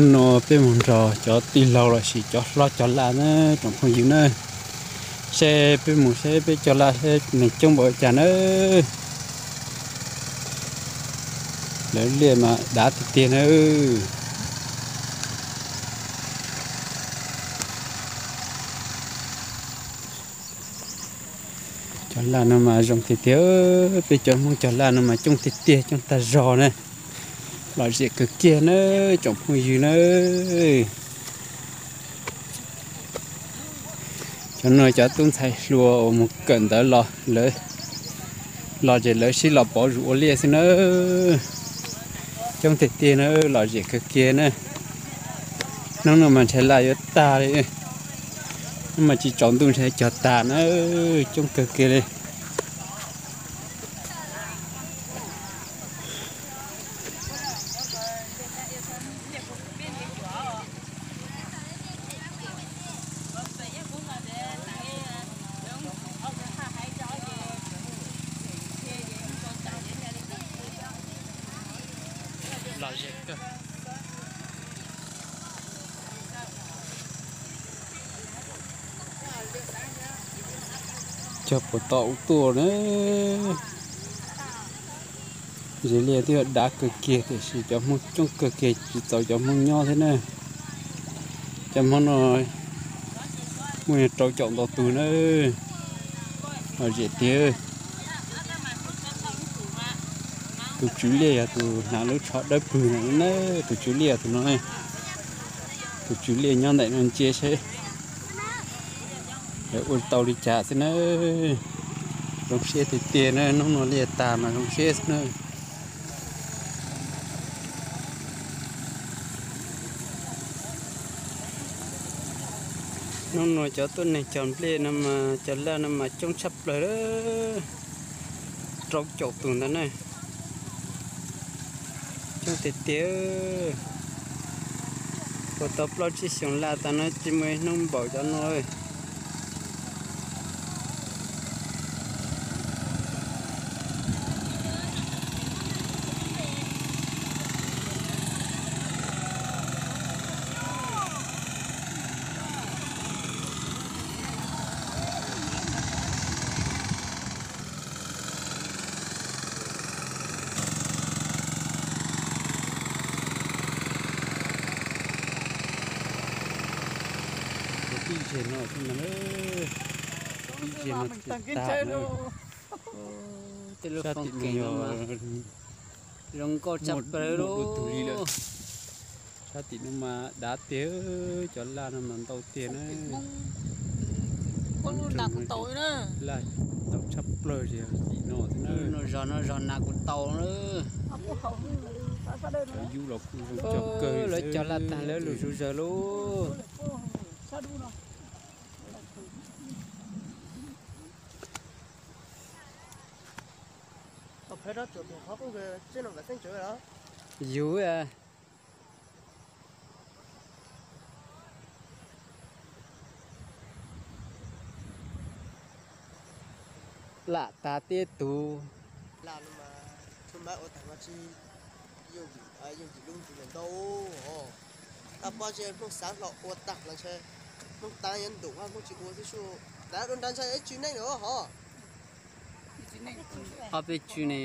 Hnub no peb mus nrog cov tij laug los sis cov hlob cog laj na tsoom phooj ywg na. Seb peb mus seb peb cog laj seb neeg coob npaum li cas na. Lawv liaj mas dav tiag tiag na. Cog laj no mas zoo tiag tiag, peb cov Hmoob cog laj no mas coob tiag tiag, coob tag zog na. Lom zem kawg kiag na tsoom phooj ywg na. Cov no cov tub ntxhais hluas uas mus kawm ntawv los lawv, los ces lawv sib los pov zus ua liaj xwb na. Coob tiag tiag na, lom zem kawg kiag na. Hnub no mas ntshai laj yuav tag li. Hnub mas tsis tsaus ntuj ntshai cog tag na. Coob kawg kiag li. Cog puas tau ua tuaj na. Ze liaj twb yog dav kawg kiag tiam sis cov Hmoob coob kawg kiag tsis txaus cov Hmoob nyob thiab na. Cov Hmoob no muaj rau caum ntau tus na. Lom zem tiag. Tus tswv liaj yog tus hnav lub tsho dawb pwg no na, tus tswv liaj tus no. Tus tswv liaj nyob ntawm no ntsia seb lawv ua tau li cas xwb na. Zoo siab tiag tiag na, hnub no liaj tag mas zoo siab xwb na. Hnub no cov tuaj neeg cog nplej no mas cog laj no mas coob tshaj plaws lawm. Rau caum tus ntawd na. Coob tiag tiag. Ua tau plaub tsib xyoos laj tas no tsis muaj ib hnub npaum cov no. Tib zes no xwb mas, tib zes no tag na. Tej lub sab tim no yog zoo nkauj tshaj plaws li lawm. Sab tim no mas dav tiag, cov laj no mas ntau tiag na. Laj ntau tshaj plaws li tim no xwb na. Zos no zos nas kuj tau na. Cov yub los kuj zoo coob kawg, lawv cog laj tag lawv lug zuj zus lawm. Yus, lam tag tib tug. Tus mas ua tag mas tsis yooj yim lub ntsis ntau. Tau pom tsev Hmoob xaav hlo ua tag los ntshe Hmoob taab yuav ntuj, Hmoob tsis ua xwb su. Tav dua nrad ntshai ib tsw neej lawm hov. Ob peb tsw ne.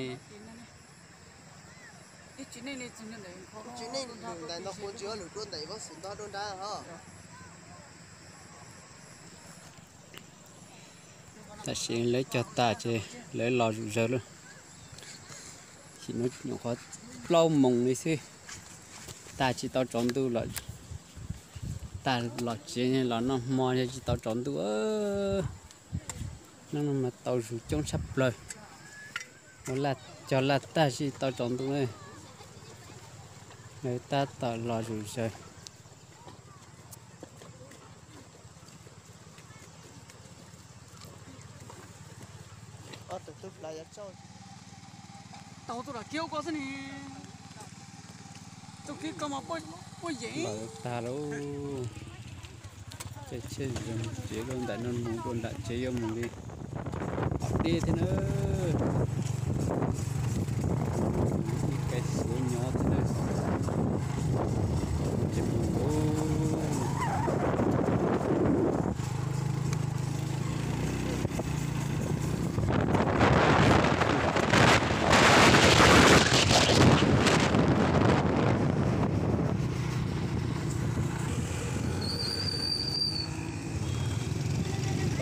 Tsw neej lwm ntawm no kuv tsis ua lwm dua ntawm ib pob xwm ntog dua nrad hov. Tam sim lawv cog tag ces lawv los zuj zus lawm. Tam sim no nyuam qhuav plaub moos li xwb, tag tsis tau tsaus ntuj los, tag los tsev los noj hmo tsis tau tsaus ntuj. Hnub no mas tau zus coob tshaj plaws. Ua laj, cog laj tag tsis tau tsaus ntuj na, lawv tab tom los zuj zus. Tau tus lam kiab ko xwb ni. Tus kiab ko mas puaj yeem. Los tag lauj. Caij tsheb zoo tsev dua nram no mus dua nram tsev yuav mus li qhov deb thiab na. Ib kais suav nyob thiab na. Ces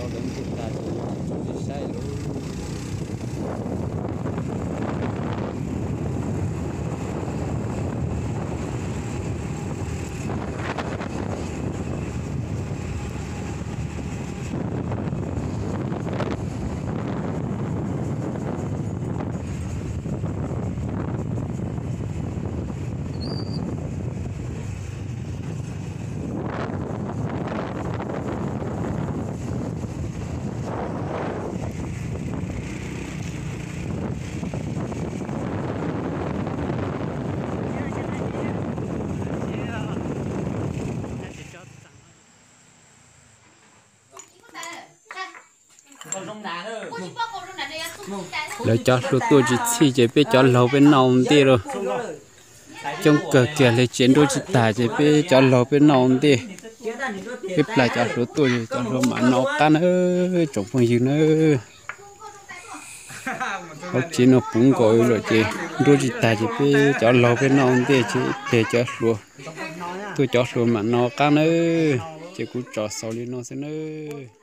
Tau lawv ntuj tag ces yuav tsis saib lawm. Lawv cov hluas tuaj tsis txhij ces peb cov laug peb noj ua ntej lauj. Coob kawg kiag li, tsev nruab tsis tag ces peb cov laug peb noj ua ntej. Peb plam cov hluas tuaj, cov hluas mam noj qab nawb tsoom phooj ywg nawb. Hauv tsev no puv nkaus lawm ces nruab tsis tag ces peb cov laug peb noj ua ntej ces tes cov hluas tuaj, cov hluas mam noj qab nawb. Ces kuv tso xaus li no xwb nawb.